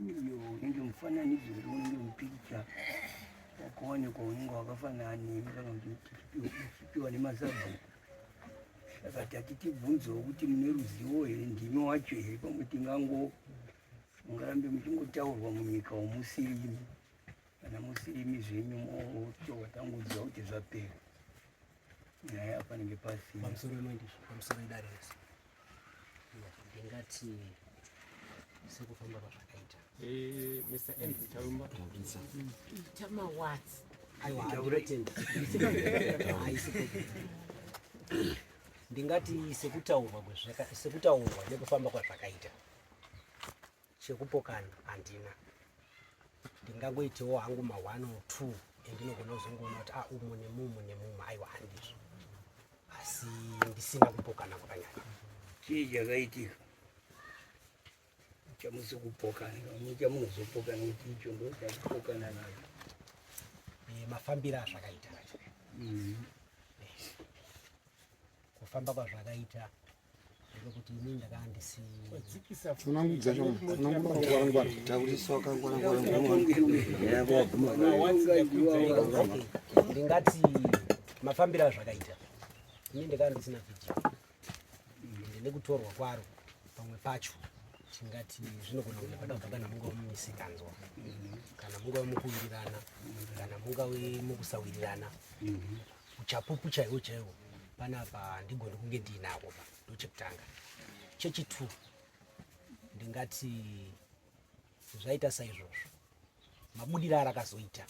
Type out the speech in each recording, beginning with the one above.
Iyo unenge mufananidzo here unenge mupikicha wakaonekwa unenge wakafanana nemi kana kuti uchipiwa nemasabhuku. Saka tati tibvunzewo kuti mune ruzivo here, ndimi wacho here, pamwe tingango mungarambe muchingotaurwa munyika umusirimi kana musirimi zvenyu motorwa tangoziva kuti zvapera nyaya panenge pasina. Pamusoro wemandizvo, pamusoro wedare rese ndingati sekufamba kwazvakaita. Mr. Andrew Charumba. Ita mawatsi. Aiwa, ndinotenda. Haisi problem. Ndingati sekutaurwa sekutaurwa nekufamba kwazvakaita, chekupokana handina. Ndingangoitewo hangu ma 1 or 2 endinogona kuzongoona kuti umu nemumu nemumu, aiwa handizvo, asi ndisina kupokana kwakanyanya. Chii chakaitika chamusi kupokana chamunozopokana kuti icho ndo chakupokana nacho? Mafambiro azvakaita, kufamba kwazvakaita ndekuti inini ndakanga ndisi Tsanangudza chomwe, tsanangura wakangwara ngwara. Taurisa wakangwara ngwara. Okay, ndingati mafambiro azvakaita, ini ndakanga ndisina vhidhiyo, ende nekutorwa kwaro pamwe pacho tingati zvinogona kunge padabva kana mungave mumisikanzwa, kana mungave mukuwirirana, kana mungave mukusawirirana. Uchapupu chaihwo chaihwo panapa handigoni kunge ndiinahwo pa. Ndochekutanga. Chechi2, ndingati zvaita saizvozvo, mabudiro arakazoita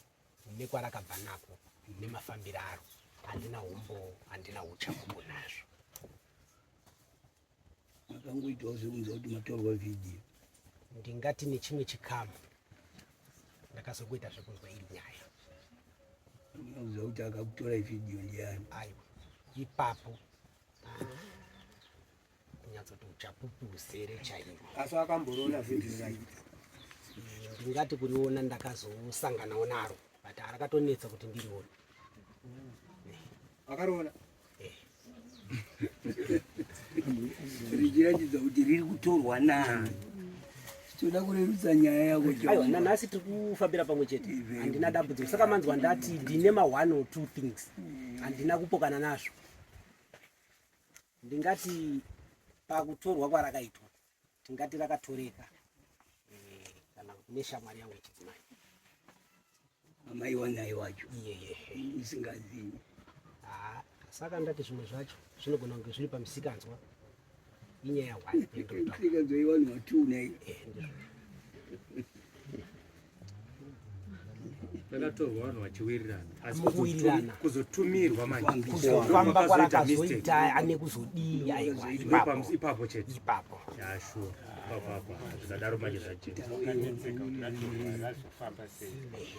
nekwarakabva nako nemafambiro aro, handina umbo, handina uchapupu nazvo. Makangoitawo sekunzwa kuti matorwa vhidhiyo? Ndingati nechimwe chikamu ndakazongoita zvekunzwa iri nyaya. Unoziva kuti akakutorai vhidhiyo ndiani? Aiwa, ipapo kunyatsoti uchapupu huzere chaihwo. Asi akamboriona vhidhiyo racho? Ndingati kuriona ndakazosanganawo naro, but rakatonetsa kuti ndirione. Akariona? Richiratidza kuti riri kutorwa nani? Toda kurerutsa nyaya yako. Aiwa, nanhasi tiri kufambira pamwe chete, handina dambudziko. Saka manzwa ndati ndine ma one or two things handina kupokana nazvo. Ndingati pakutorwa kwarakaitwa, tingati rakatoreka kana neshamwari yangu yechidzimai. Amai wanai wacho? Iyeye. Usingazivi? Ah, saka ndati zvimwe zvacho zvinogona kunge zviri pamisikanzwa, inyaya one yandinotaura. Misikanzwa ivanhu vatunai. Ndizvozvo. Rakatorwa vanhu vachiwirirana, asi Mukuwirirana. Kuzotumirwa manje kuzofamba Makazoita mistake. kwarakazoita ane kuzodii, aiwa, ipapo. Ipapo chete. Ipapo. Ya, sure, ipapo apo zvikadaro manje zvachete. Razofamba sei?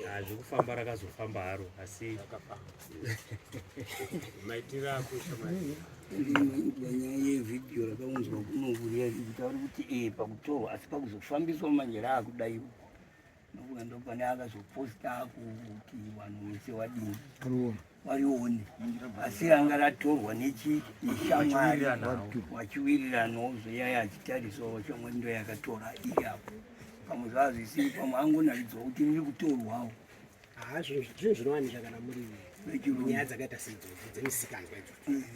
Ah, zvekufamba rakazofamba haro, asi Maitiro ako, shamwari. Nyaya yevhidhiyo rakaunzwa kunokuria kutaura kuti pakutorwa, asi pakuzofambiswa manje raakudaiwo, nokuda ndo pane akazoposta kuti vanhu vese vadini varione, asi ranga ratorwa nechi neshamwari vachiwiriranawo zveyaya, achitarisawo shamwari ndo yakatora iri apo. Pamwe zvaa zvisiri, pamwe angonaridzwa kuti riri kutorwawo. Ha, zvinhu zvinowanika kana muri Vechirume. nyaya dzakaita seidzodzo dzemisikanzwa idzodzo.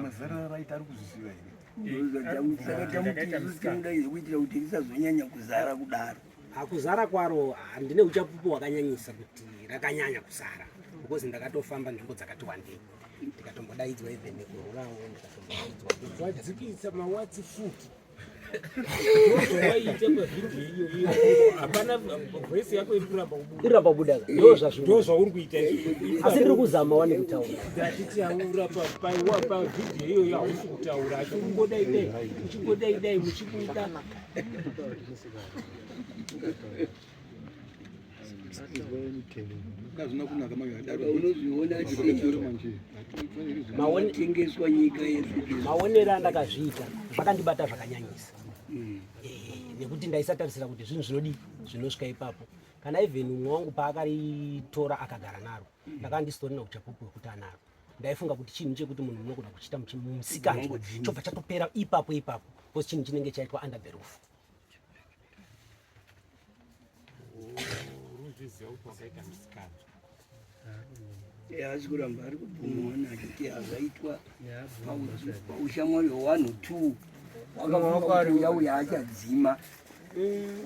Mazara raita ari kuzviziva here? Saka tamuti timudaidze kuitira kuti risazonyanya kuzara kudaro. Hakuzara kwaro handine uchapupu hwakanyanyisa kuti rakanyanya kuzara, because ndakatofamba nzvimbo dzakati wandei, ndikatombodaidzwa even nekururawo ndikatombodaidzwa. Wadzikisa mawatsi futi, ndozowaita pavhidhiyo iyo iyo, hapana voice yako iri kuramba kubuda. Iramba kubuda ka, ndo zvazvino. Ndo zvauri kuita izvo. Asi ndiri kuzama wani kutaura. Ndatiti haura pavhidhiyo iyoyo hausi kutaura, asi kungodai dai uchingodai dai muchibuda. Kazvina kunaka manje adaro. Unozviona manje. Tengeswa nyika yedu. Maonero andakazviita, zvakandibata zvakanyanyisa. Nekuti ndaisatarisira kuti zvinhu zvinodii zvinosvika ipapo. Kana even umwe wangu paakaritora akagara naro, ndakanga ndisitorina uchapupu hwekuti anaro. Ndaifunga kuti chinhu chekuti munhu munogona kuchiita mumusikanzwa chobva chatopera ipapo ipapo, because chinhu chinenge chaitwa under the roof. Urikuzviziva kuti wakaita musikanzwa. Haasi kuramba, ari kubvuma achiti hazvaitwa paushamwari hwevanhu two. Wakafunga kuti uya uya achadzima.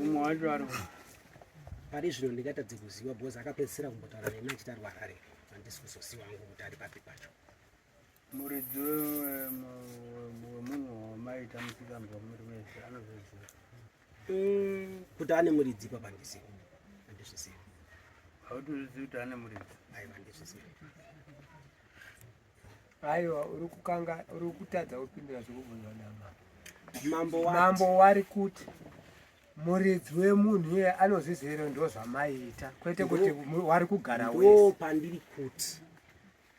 Umwe wacho ari Pari zvino ndingatadze kuziva because akapedzisira kumbotaura neni achiti ari kuHarare. Handisi kuzoziva hangu kuti ari papi pacho. Muridzi wemunhu wamaita musikanzwa muri wese anozviziva? Kuti ane muridzi ipapa handizivi, handizvizivi. Hautozvizivi kuti ane muridzi? Aiwa, handizvizivi. Aiwa, uri kukanga, uri kutadza kupindura zvekubvunzwa namambo. Mambo wati Mambo wari kuti muridzi wemunhu iye anozviziva here ndo zvamaiita, kwete kuti wari kugara Ndo wese. pandiri kuti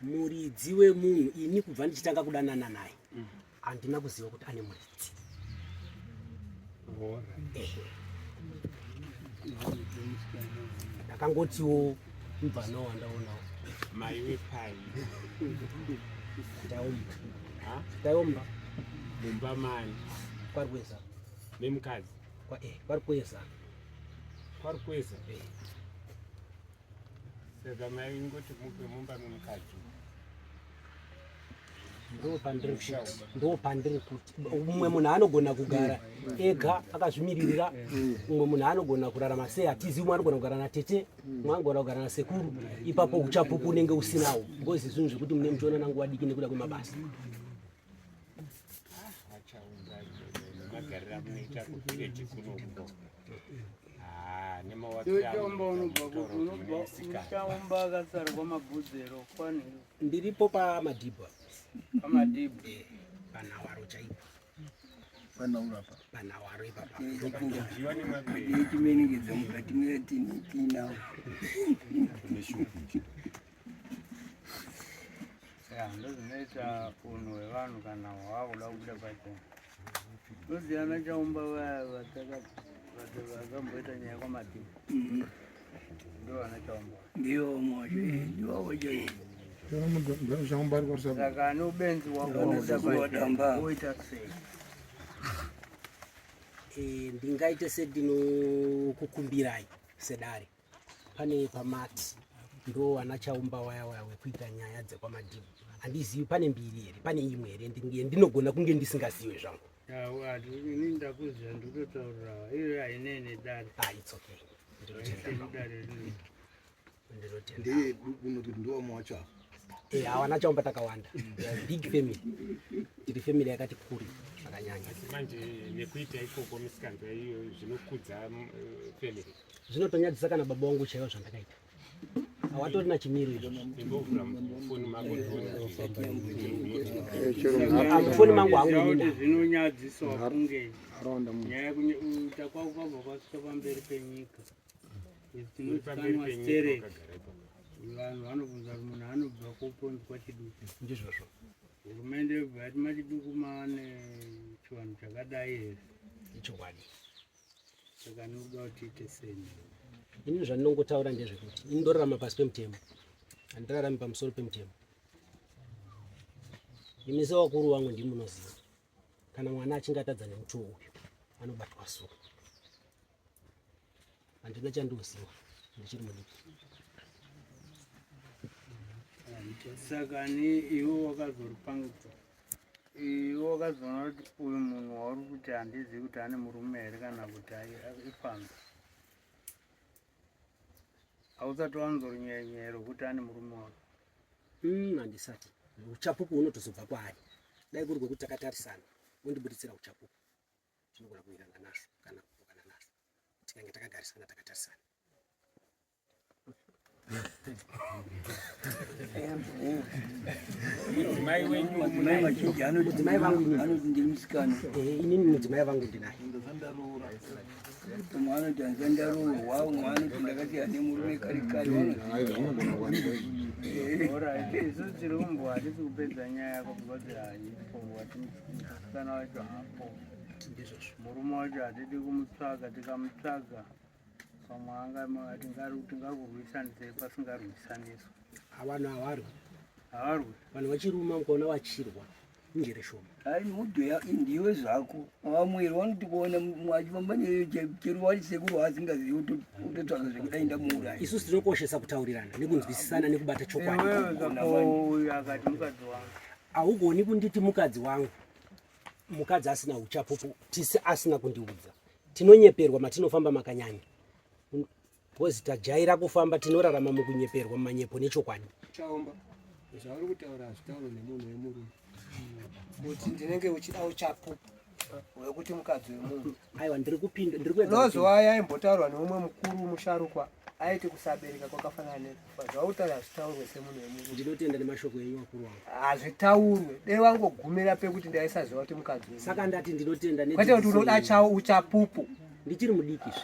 muridzi wemunhu, ini kubva ndichitanga kudanana naye handina kuziva kuti ane muridzi. Ehe. Ndakangotiwo mubvana wandaonawo. Maiwe pai? Taomba. Taomba. Mumba mani? Kwari kweza. Nemukadzi? Kwari kweza. Kwari kweza? Eh. Saka maingoti mupe mumba memukadzi? Ndo pandiri kuti umwe munhu anogona kugara ega akazvimiririra, umwe munhu anogona kurarama sei hatizi. Umwe anogona kugara natete, umwe anogona kugara nasekuru. Ipapo uchapupu unenge usinawo because zvinhu zvekuti mune muchionana nguva diki nekuda kwemabasa. Achaunga nemagariro amunoita kuvillage kunoko Chaumba unobva kuti unobva uchaumba akasara kwamabhudzero kwani? Ndiripo paMadhibha. Pamadhibha? Panhawaro chaipo. Panaurapa. Panhawaro ipapa. Chimenengedza mukati metinawo. Ya, ndozvinoita unhu hwevanhu kana hwakuda kubuda pachena. Ndoziyana Chaumba vaya vakamboita nyaya kwaMadhibha, ndo vana Chaumba. Ndiwo mwacho, ndiwawo chaiwo. Chaumba ari kwarisaba. Saka ane ubenzi wako Vana wakuda sekuru pachena vadamba. woita sei? Ndingaite sendinokukumbirai sedare, pane pamati ndo vana Chaumba waya waya wekuita nyaya dzekwaMadhibhu. Handizivi pane mbiri here, pane imwe here ndinogona kunge ndisingaziwe zvangu. Ini ndakuziva, ndikutotaurira iyo hainei nedare. Ah, it's okay, ndinotenda. Dare rino. Ndinotenda. Ndeye unoti ndowamwe wacho ava? Hawana Chaumba takawanda. We are big family, tiri family yakati kuri zvakanyanya. Asi manje nekuita ikoko misikanzwa iyo zvinokudza family? Zvinotonyadzisa kana baba vangu chaivo zvandakaita, hawatorina chimiro izvozvo. Imbovhura mufoni mako ndione. Chero. Ah, mufoni mangu hangu Ziva kuti inini. zvinonyadzisawo kunge Arawanda munhu. nyaya yekuita kwako kwabva kwasvika pamberi penyika. Uri pamberi Tinozikanwa penyika stereki. wakagara ipapo. Vanhu vanobvunza kuti munhu anobva kuponzi kwaChiduku. Ndizvozvo. Hurumende yobva yati maChiduku maane chivanhu chakadai here? Ichokwadi. Saka nikuda kuti tiite sei? Inini zvandinongotaura ndezvekuti ini ndorarama pasi pemutemo, handirarami pamusoro pemutemo. Imi sevakuru vangu ndimi munoziva kana mwana achinge atadza nemutuwo uyu anobatwa. So handina chandinoziva, ndichiri mudiki. Saka ni iwe wakazoripangidza, iwe wakazoona kuti uyu munhu wauri kuti handizivi kuti ane murume here kana kuti ifambi, hausati wanzorunyenyero rwekuti ane murume wake? Handisati. Uchapupu hunotozobva kwaari. Dai kuri kwekuti takatarisana ondibuditsira uchapupu, tinogona kuwirirana nazvo kana kupokana nazvo, tikange takagarisana takatarisana. Mudzimai wenyu? Madzimai mazhinji anoti Mudzimai vangu. Anoti ndiri musikana. Inini mudzimai vangu ndinaye. Umwe anoti handisati ndaroorwa, umwe anoti ndakasiya nemurume kare kare. Aiwa, zvinogona kuwanikwa izvi. Alright, isu tiri kumbo hatisi kupedza nyaya yako because haipo. Wati musikana wacho hapo. Ndizvozvo. Murume wacho hatidi kumutsvaga, tikamutsvaga pamwe anga tingakurwisanisei pasingarwisaniswi. Vanhu havarwi. Havarwi. Vanhu vachiruma, mukaona vachirwa. Njere shoma. Hai mudhoya ndiwe zvako. Vamwe vanoti kuona achifamba chero wari sekuru waasingazivi wototsvaka zvekudai ndamuuraya. Isusu tinokoshesa kutaurirana nekunzwisisana nekubata chokwadi. Iwewe kako uyu akati mukadzi wangu. Haugoni kunditi mukadzi wangu mukadzi asina uchapupu tisi asina kundiudza. Tinonyeperwa matinofamba makanyanya. Because tajaira kufamba tinorarama mukunyeperwa mumanyepo nechokwadi. Chaomba zvauri kutaura hazvitaurwe nemunhu wemurume kuti ndinenge uchida uchapupu hwekuti mukadzi wemunhu. Aiwa ndiri kupinda ndiri kuedza. Unozwa yaimbotaurwa neumwe mukuru musharukwa aiti kusabereka kwakafanana nekufa. Zvauri kutaura hazvitaurwe semunhu wemurume. Ndinotenda nemashoko enyu vakuru vangu. Hazvitaurwe dai wangogumira pekuti ndaisaziva kuti mukadzi wemunhu. Saka ndati ndinotenda kwete kuti unoda chawo uchapupu. Ndichiri mudiki zve.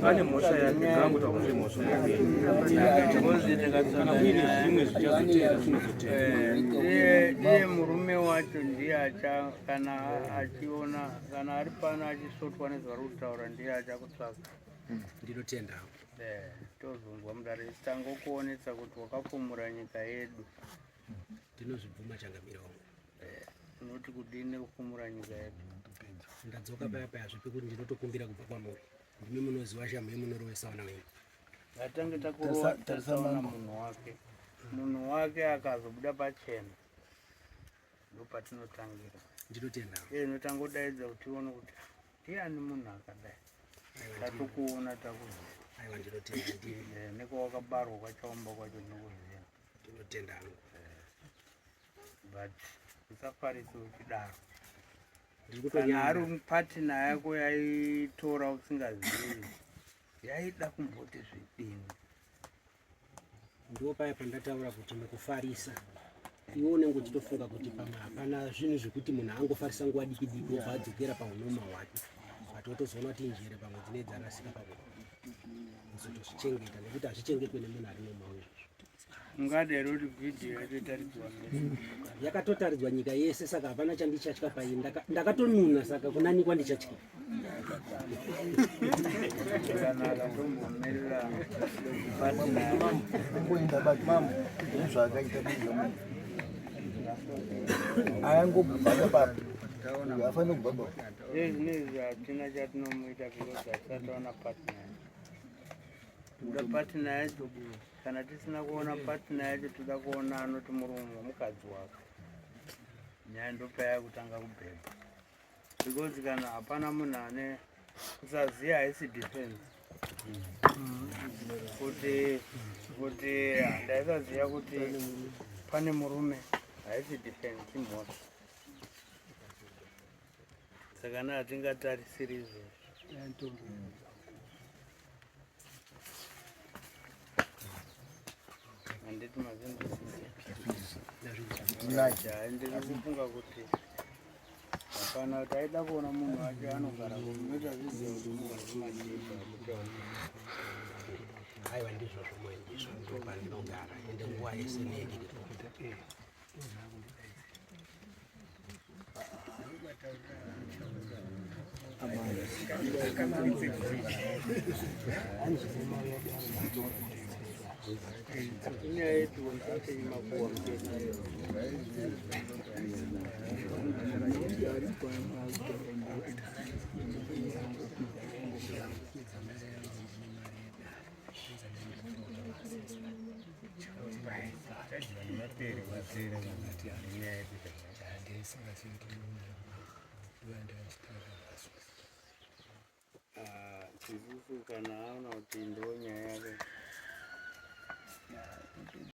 Pane mhosva yake ngaangotaura kuti mhosva yake kana kuine zvimwe zvichazoteera zvinozoteera. Iye murume wacho ndiye acha kana achiona kana ari pano achisotwa nezvaari kutaura ndiye achakutsvaka. Ndinotenda. Tozonzwa mudare tangokuonesa kuti wakapfumura nyika yedu. Ndinozvibvuma changamire wangu. Unoti kudini nekupfumura nyika yedu? Ndadzoka paya paya zvipi kuti ndinotokumbira kubva kwamuri. Ndimi munoziva shamhu munorovesa vana venyu. Ngatange takurova tasaona munhu wake. Munhu wake akazobuda pachena ndopatinotangira. Ndinotenda. Iye inotangodaidza kuti tione kuti ndiani munhu akadai. Tatokuona takuziva. Aiwa ndinotenda ndini. Nekwawakabarwa kwachaomba kwacho ndinokuziva. Ndinotenda hangu. But usafarise uchidaro. Ndiri Kana ari kutonyara. partner yako yaitora usingazivi yaida kumboti zvidini. Ndipo paya pandataura kuti mukufarisa iwe unenge uchitofunga kuti pamwe hapana zvinhu zvekuti munhu angofarisa nguva diki diki obva adzokera paunoma hwake, but wotozoona kuti njere pamwe dzinenge dzarasika pamwe kuzotozvichengeta nekuti hazvichengetwe nemunhu ari normal izvozvo. Ungada here kuti vhidhiyo yacho itaridzwa ngese? Yakatotaridzwa nyika yese saka hapana chandichatya pai. Ndakatonuna saka kunanikwa ndichatya. Kana akatombomirira partner yake. Kungoenda bati mambo nezvaakaita kuita. Ayangobva papi. Afanira kubva baba. Iye zvinezvi hatina chatinomuita because hatisati taona partner yacho. Toda partner yacho kana tisina kuona partner yacho toda kuona anoti murume wemukadzi wako. Nyaya ndopaya kutanga kubhebha. Because kana hapana munhu ane kusaziya haisi defense. Kuti ndaisaziya kuti pane murume haisi defense imhosva. Saka na hatingatarisiri izvozvo. Handiti mazvinzwisisa. Ndiri kufunga kuti hapana kuti aida kuona munhu wacho anogara kunoita zviziva kuti munhu achimachepa kuti aone. Aiwa ndizvozvo moyo ndizvo ndopandinogara ende nguva yese nee ndiripo. Inyaya yetu musatenyi makuwa mutete. Isusu kana aona kuti ndo nyaya yake.